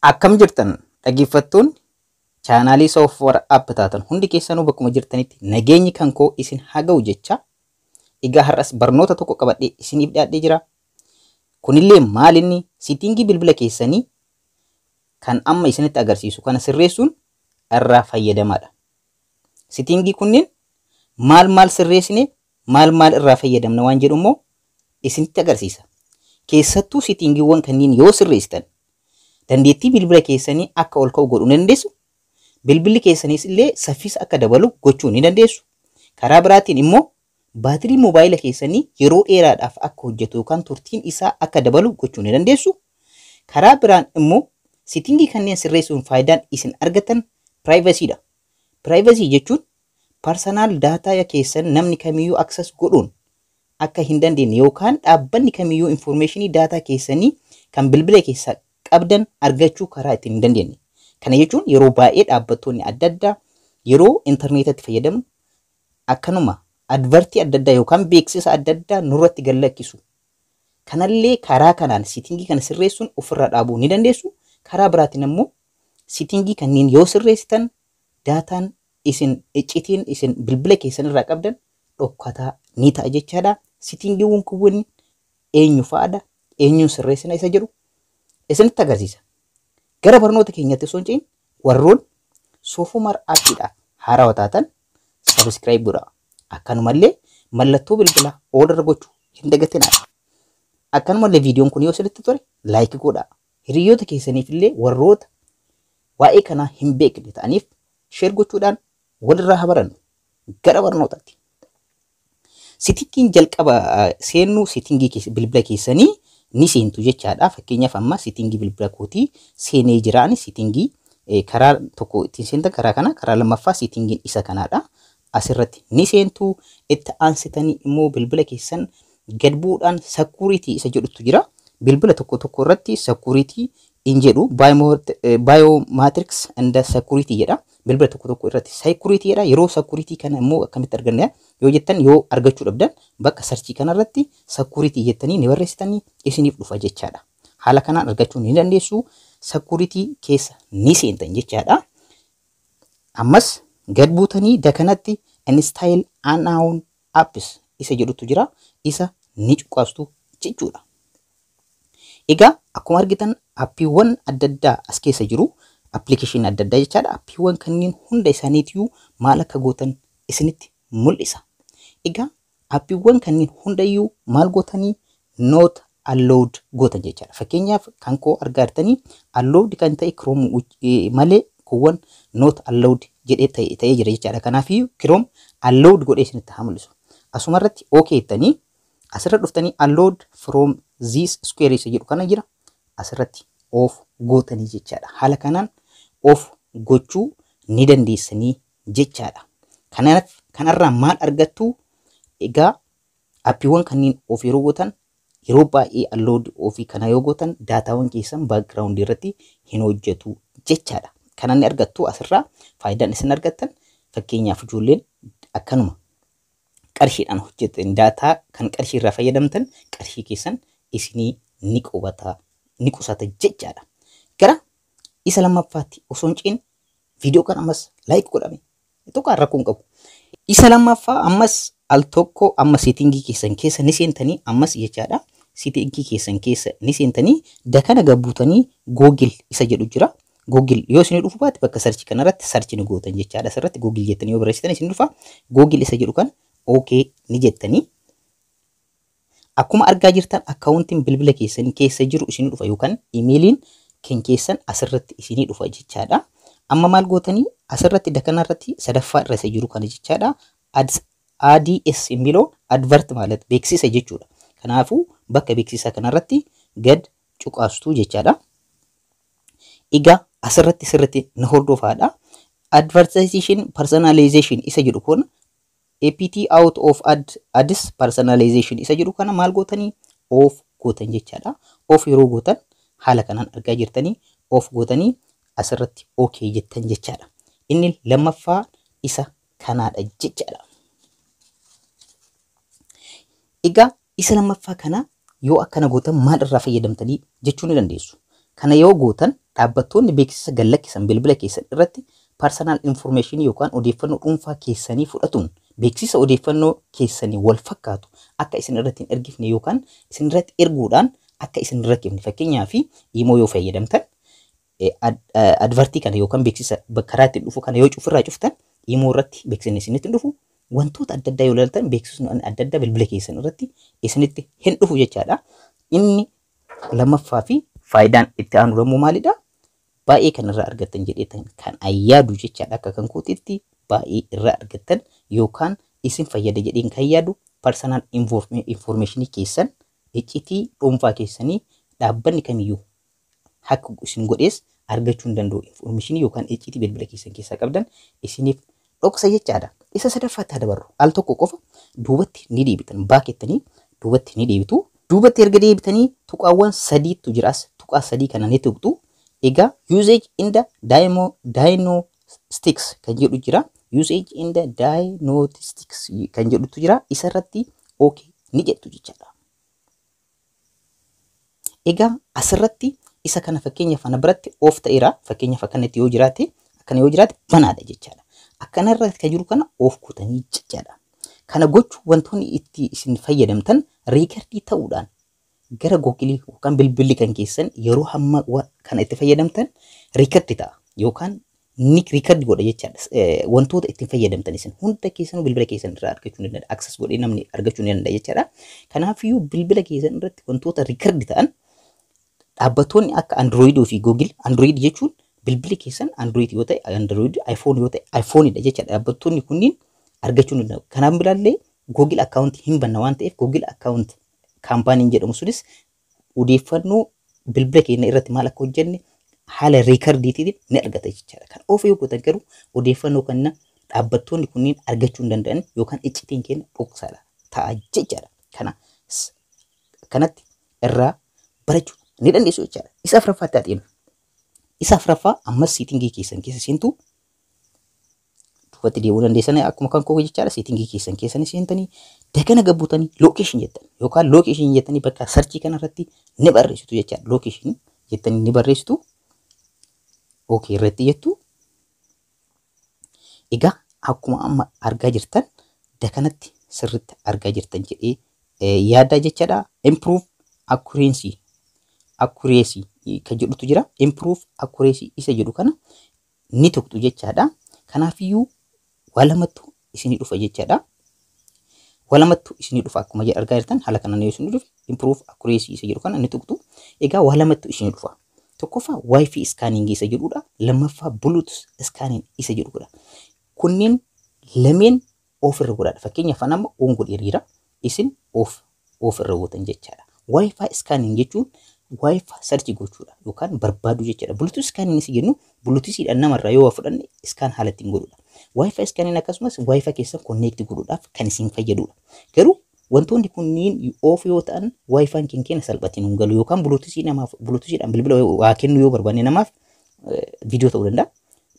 Akkam jirtan dhaggeeffattoonni chaanaalii Software App taatan hundi keessanuu bakkuma jirtanitti nageenyi kan koo isin haa ga'u jecha egaa har'as barnoota tokko qabadhee isiniif dhiyaadhee jira. Kunillee maal inni setting bilbila keessanii kan amma isinitti agarsiisu kana sirreessuun irraa fayyadamaadha. Setting kunneen maal maal sirreessine maal maal irraa fayyadamna waan jedhu immoo isinitti agarsiisa. Keessattuu settingiiwwan kanneen yoo sirreessitan dandeettii bilbila keessanii akka ol ka'u godhuu ni dandeessu. Bilbilli keessanis illee saffisa akka dabalu gochuu ni dandeessu. Karaa biraatiin immoo baatirii moobaayila keessanii yeroo dheeraadhaaf akka hojjetu yookaan turtiin isaa akka dabalu gochuu ni dandeessu. Karaa biraan immoo setting kanneen sirreessuun faayidaan isin argatan privacydha. Privacy jechuun personal data keessan namni kamiyyuu access godhuun akka hin dandeenye yookaan dhaabbanni kamiyyuu information data keessanii kan bilbila keessaa qabdan argachuu karaa ittiin hin dandeenye. Kana jechuun yeroo baay'ee dhaabbattoonni adda addaa yeroo intarneetatti fayyadamnu akkanuma advert adda addaa yookaan beeksisa adda addaa nurratti gad lakkisu. Kanallee karaa kanaan setting kana sirreessuun ofirraa dhaabuu ni dandeessu. Karaa biraatiin immoo setting kanneen yoo sirreessitan daataan isin iccitiin isin bilbila keessan irraa qabdan dhokkataa ni ta'a jechaadha. Settingiiwwan kunneen eenyu fa'aadha? Eenyuun sirreessina isa jedhu isinitti agarsiisa. Gara barnoota keenyatti osoo hin ce'in warroon Soofumar Appiidhaaf haarawaa taatan subscribe godhaa. Akkanumallee mallattoo bilbilaa ol irra gochuu hin dagatinaa. Akkanumallee viidiyoon kun yoo isinitti tole like godhaa. Hiriyoota keessaniif illee warroota waa'ee kanaa hin beekne ta'aniif share gochuudhaan walirraa haa barannu. Gara barnootaatti. Settingiin jalqaba seennu setting bilbila keessanii ni seentu jechaadha. Fakkeenyaaf amma setting bilbila kootii seenee jiraani setting karaa tokko ittiin seentan karaa kana, karaa lammaffaa settingiin isa kanaadha. Asirratti ni seentu, itti aansitanii immoo bilbila keessan gad bu'uudhaan security isa jedhutu jira. Bilbila tokko tokko irratti security in jedhu biometrics and security jedha. Bilbila tokko tokko irratti security jedha. Yeroo security kana immoo akkamitti arganna yoo jettan, yoo argachuu dhabdan bakka search kanarratti security jettanii ni barreessitanii isiniif dhufa jechaadha. Haala kanaan argachuu ni dandeessu. Security keessa ni seentan jechaadha. Ammas gad buutanii dakanatti install unknown apps isa jedhutu jira. Isa ni cuqaastu jechuudha. Egaa akkuma argitan appiiwwan adda addaa as keessa jiru. Application adda addaa jechaadha. Appiiwwan kanneen hunda isaaniitiyyuu maal akka gootan isinitti mul'isa. Egaa appiiwwan kanneen hundayyuu maal gootanii not allowed gootan jechaadha. Fakkeenyaaf kan koo argaa jirtanii allowed kan ta'e Chrome malee kuuwwan not allowed jedhee ta'ee jira jechaadha. Kanaafiyyuu Chrome allowed godhee isinitti haa mul'isu. Asuma irratti okay jettanii asirra dhuftanii allowed from this square isa jedhu kana jira. Asirratti off gootanii jechaadha. Haala kanaan off gochuu ni dandeessanii jechaadha. Kanaaf kanarraa maal argattu? Egaa appiiwwan kanneen off yeroo gootan, yeroo baay'ee allowed ofii kana yoo gootan daataawwan keessan background irratti hin hojjetu jechaadha. Kanan ni argattu asirraa faayidaan isin argattan, fakkeenyaaf ijoolleen akkanuma qarshiidhaan hojjetan daataa kan qarshii irraa fayyadamtan qarshii keessan isinii ni qubata, ni qusata jechaadha. Gara isa lammaffaatti osoo hin ce'in viidiyoo kana ammas like godhame tokko rakkoo hin qabu. Isa lammaffaa ammas al tokko amma setting keessan keessa ni seentanii ammas jechaadha. Setting keessan keessa ni seentanii dakana gabbuutanii Google isa jedhu jira. Google yoo isin dhufu baate bakka search kanarratti search ni gootan jechaadha. Asirratti Google jettanii yoo barreessitan isin dhufa. Google isa jedhu kana okay ni jettanii. Akkuma argaa jirtan akkaawuntiin bilbila keessanii keessa jiru isin dhufa yookaan imeeliin kan keessan asirratti isinii dhufa jechaadha. Amma maal gootanii asirratti dakanarratti sadaffaa irra isa jiru kana jechaadha. ADS የሚለው advert ማለት beeksisa jechuudha. Kanaafuu bakka beeksisa kanarratti gad cuqaastuu jechaadha. Egaa asirratti sirriitti na hordofaadha. Advertising personalization isa jedhu kun opt out of ads personalization isa jedhu kana maal gootanii off gootan jechaadha. Off yeroo gootan haala kanaan argaa jirtanii off gootanii asirratti okay jettan jechaadha. Inni lammaffaa isa kanaadha jechaadha. Egaa isa lammaffaa kana yoo akkana gootan maal irraa fayyadamtanii jechuu ni dandeessu. Kana yoo gootan Dhaabbattoonni beeksisa gallakkisan bilbila keessan irratti personal information yookaan odeeffannoo dhuunfaa keessanii fudhatuun beeksisa odeeffannoo keessanii wal fakkaatu akka isin irratti hin ergifne yookaan isin irratti erguudhaan akka isin hin rakkifne. Fakkeenyaaf, Imo yoo fayyadamtan, advertii kana yookaan beeksisa karaa ittiin dhufu kana yoo cufirraa cuftan, Imo irratti beeksisni isinitti hin dhufu. Wantoota adda addaa yoo ilaaltan, beeksisni adda addaa bilbila keessan irratti isinitti hin dhufu jechaadha. Inni lammaffaa fi faayidaan itti aanu immoo maalidha? Baay'ee kan irraa argattan jedhee kan yaadu jechaadha. Akka kan kootitti baay'ee irraa argattan yookaan isin fayyada jedheen kan yaadu, personal information keessan, iccitii dhuunfaa keessanii dhaabbanni kamiyyuu akka isin godhees argachuu hin danda'u. Information yookaan iccitii bilbila keessan keessaa qabdan isiniif dhoksa jechaadha. Isa sadaffaatti haa dabarru. Al tokko qofa duubatti ni deebitan. Baakettanii duubatti ni deebitu. Duubatti erga deebitanii tuqaawwan sadiitu jiraas. Tuqaa sadii kana ni tuqxu. Egaa usage in the diagnostics kan jedhu jira. Usage in the diagnostics kan jedhutu jira. Isarratti okay ni jettu jechaadha. Egaa asirratti isa kana fakkeenyaaf ana biratti off ta'eera. Fakkeenyaaf akkanatti yoo jiraate, akkana yoo jiraate banaadha jechaadha. Akkanarra kan jiru kana off gootanii jechaadha. Kana gochuu wantoonni itti isin fayyadamtan record ta'uudhaan gara Googleii yookaan bilbilli kan keessan yeroo hamma kana itti fayyadamtan record ta'a yookaan ni record godha jechaadha. Wantoota ittiin fayyadamtan isin hunda keessanuu bilbila keessan irraa argachuu ni danda'a. Access godhee namni argachuu ni danda'a jechaadha. Kanaafiyyuu bilbila keessan irratti wantoota record ta'an dhaabbattoonni akka Android fi Google, Android jechuun bilbilli keessan Android yoo ta'e Android, iPhone yoo ta'e iPhone dha jechaadha. Dhaabbattoonni kunniin argachuu ni danda'u. Kanaaf biraallee Google account hin banna waan ta'eef, Google account companyn jedhamu sunis odeeffannoo bilbila keenya irratti maal akka hojjenne haala recordiitiin ni argata jechaadha. Kan off yoo gootan garuu odeeffannoo kana dhaabbattoonni kunniin argachuu hin danda'an yookaan iccitiin keenya dhoksaadha ta'a jechaadha. Kana kanatti irraa barachuu ni dandeessu jechaadha. Isa afuraffaatti haa deemnu. Isa afuraffaa ammas settingii keessan keessa seentu. Duubatti deemuu dandeessan akkuma kan koo jechaadha. Settingii keessan keessa seentanii dagana gabbuutanii location jettan yookaan location jettanii bakka searchii kanarratti ni barreessitu jechaadha. Location jettanii ni barreessitu. Okay irratti jettu. Egaa akkuma amma argaa jirtan dakanatti sirritti argaa jirtan jedhee yaada jechaadha. Improve accuracy kan jedhutu jira. Improve accuracy isa jedhu kana ni tuqxu jechaadha. Kanaafiyyuu waa lamattu isinii dhufa jechaadha. Waa lamattu isinii dhufa. Akkuma argaa jirtan haala kanaan yoo isinii dhufe, improve accuracy isa jedhu kana ni tuqxu. Egaa waa lamattu isinii dhufa. Tokkoffaa Wi-Fi scanning isa jedhudha. Lammaffaa Bluetooth scanning isa jedhudha. Kunneen lameen off irra godhaadha. Fakkeenyaaf amma on godheera. Isin off irra gootan jechaadha. Wi-Fi scanning jechuun Wi-Fi search gochuudha yookaan barbaaduu jechaadha. Bluetooth scanning isa jennu Bluetoothiidhaan namarraa yoo waa fudhanne scan haala ittiin godhudha. Wi-Fi scanning akkasumas Wi-Fi keessan connect godhuudhaaf kan isin fayyadudha. Garuu wantoonni kunniin off yoo ta'an Wi-Fi keenya salphaatiin hin galu yookaan Bluetoothii namaaf, Bluetoothiidhaan bilbila waa kennuu yoo barbaanne namaaf, viidiyoo ta'uu danda'a,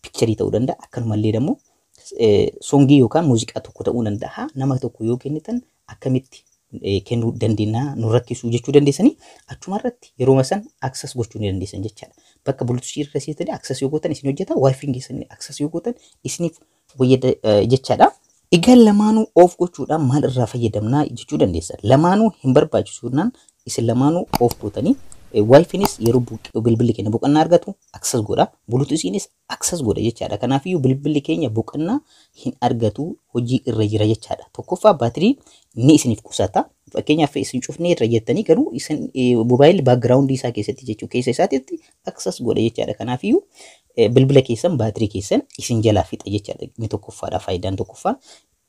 pictureii ta'uu danda'a, akkanumallee immoo songii yookaan muuziqaa tokko ta'uu danda'a. Nama tokko yoo kennitan akkamitti kennuu dandeenya, nu rakkisuu jechuu dandeessanii, achuma irratti yeroo san access gochuu ni dandeessan jechaadha. Bakka Bluetoothii irra seetanii access yoo gootan isin hojjeta, Wi-Fi keessanii access yoo gootan isiniif fayyada jechaadha. Egaa lamaanuu off gochuudhaan maal irraa fayyadamnaa jechuu dandeessan. Lamaanuu hin barbaachisuudhaan isin lamaanuu off gootanii, Wi-Fiinis yeroo bilbilli keenya boqonnaa argatu access godha. Bluetoothiinis access godha jechaadha. Kanaafiyyuu bilbilli keenya boqonnaa hin argatu, hojii irra jira jechaadha. Tokkoffaa baatirii ni isiniif qusata. Fakkeenyaaf isin cufnee irra jettanii garuu isin moobaayilli backgroundii isaa keessatti jechuu keessa isaatitti access godha jechaadha. Kanaafiyyuu bilbila keessan baatirii keessan isin jalaa fixa jechaadha. Inni tokkoffaadha faayidaan tokkoffaan.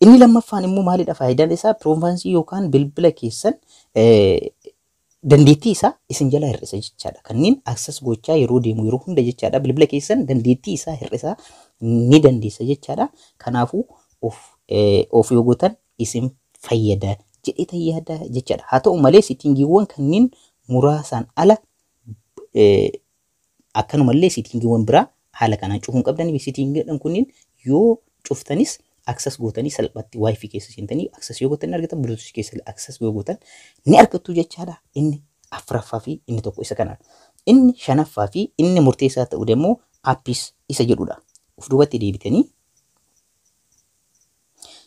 Inni lammaffaan immoo maalidha faayidaan isaa? Performanceii yookaan bilbila keessan dandeettii isaa isin jalaa hir'isa jechaadha. Kanneen access gochaa yeroo deemu yeroo hunda jechaadha. Bilbila keessan dandeettii isaa hir'isaa ni dandeessa jechaadha. Kanaafuu off yoo gootan isin fayyada jedhee yaada jechaadha. Haa ta'u malee settingiiwwan kanneen muraasaan ala akkanumallee settingiiwwan biraa haala kanaan cufuu hin qabdanii. Settingiiwwan kunniin yoo cuftanis access gootanii salphatti Wi-Fi keessa seentanii access yoo gootan ni argatan, Bluetooth keessa access yoo gootan ni argattu jechaadha. Inni afuraffaa fi inni tokko isa kana. Inni shanaffaa fi inni murteessaa ta'u immoo apps isa jedhudha. Of duubatti deebitanii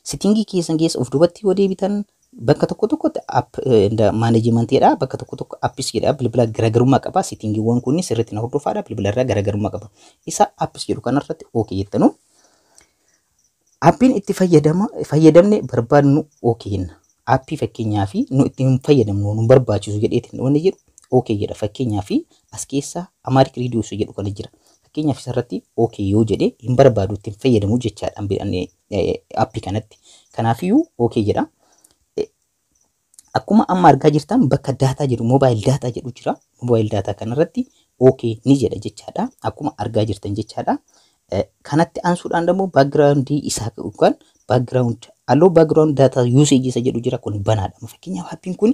setting keessan keessa of duubatti yoo deebitan, bakka tokko tokkotti app managementiidha. Bakka tokko tokko apps jedha. Bilbila garaagarummaa qaba. Settingiiwwan kunniin sirriitti na hordofaadha. Bilbila irraa garaagarummaa qaba. Isa apps jedhu kanarratti okay jettanu. Appiin itti fayyadamne barbaadnu okay jenna. Appii fakkeenyaa fi nu itti hin fayyadamnu, nu barbaachisu jedheetiin wanni jedhu okay jedha. Fakkeenyaa fi as keessa Amharic Radio jedhu kana jira. Fakkeenyaaf isarratti okay yoo jedhe, hin barbaadu, ittiin fayyadamu jechaadha appii kanatti. Kanaafiyyuu okay jedha. Akkuma amma argaa jirtan, bakka data jedhu, mobile data jedhu jira. Mobile data kanarratti okay ni jedha jechaadha. Akkuma argaa jirtan jechaadha. Kanatti aansuudhaan immoo background isaa yookaan background, allow background data usage isa jedhu jira, kun banaadha. Fakkeenyaaf appiin kun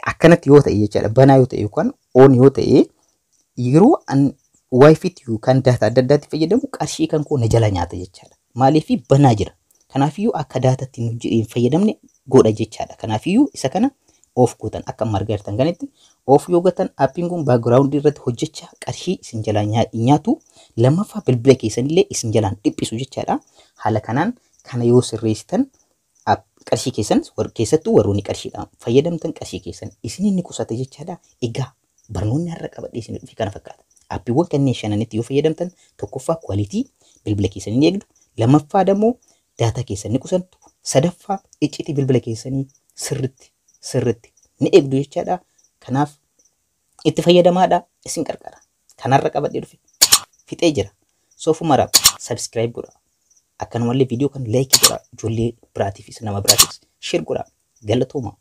akkanatti yoo ta'e jechaadha. Banaa yoo ta'e yookaan on yoo ta'e, yeroo an WiFitti yookaan data adda addaatti fayyadamu qarshii kan koo na jala nyaata jechaadha. Maaliif? Banaa jira. Kanaafiyyuu akka datatti hin fayyadamne godha jechaadha. Kanaafiyyuu isa kana off gootan. Akka amma argaa jirtan kanatti off yoo gootan, appiin kun background irratti hojjechaa qarshii isin jalaa nyaatu. Lammaffaa, bilbila keessanillee isin jalaan dhiphisu jechaadha. Haala kanaan kana yoo sirreessitan, qarshii keessan, keessattuu warroonni qarshiidhaan fayyadamtan, qarshii keessan isin inni qusata jechaadha. Egaa barnoonni har'a qabadhee isin dhufe kana fakkaata. Appiiwwan kanneen shananitti yoo fayyadamtan, tokkoffaa quality bilbila keessanii ni eegdu. Lammaffaa immoo data keessan ni qusattu. Sadaffaa, iccitii bilbila keessanii sirritti sirritti ni eegdu jechaadha. Kanaaf itti fayyadamaadha, isin qarqara. Kanarra qabadhee dhufe fixee jira. Soofumara subscribe godha. Akkanumallee viidiyoo kan like godha. Ijoollee biraatiifis, nama biraatiifis share godha. Galatooma.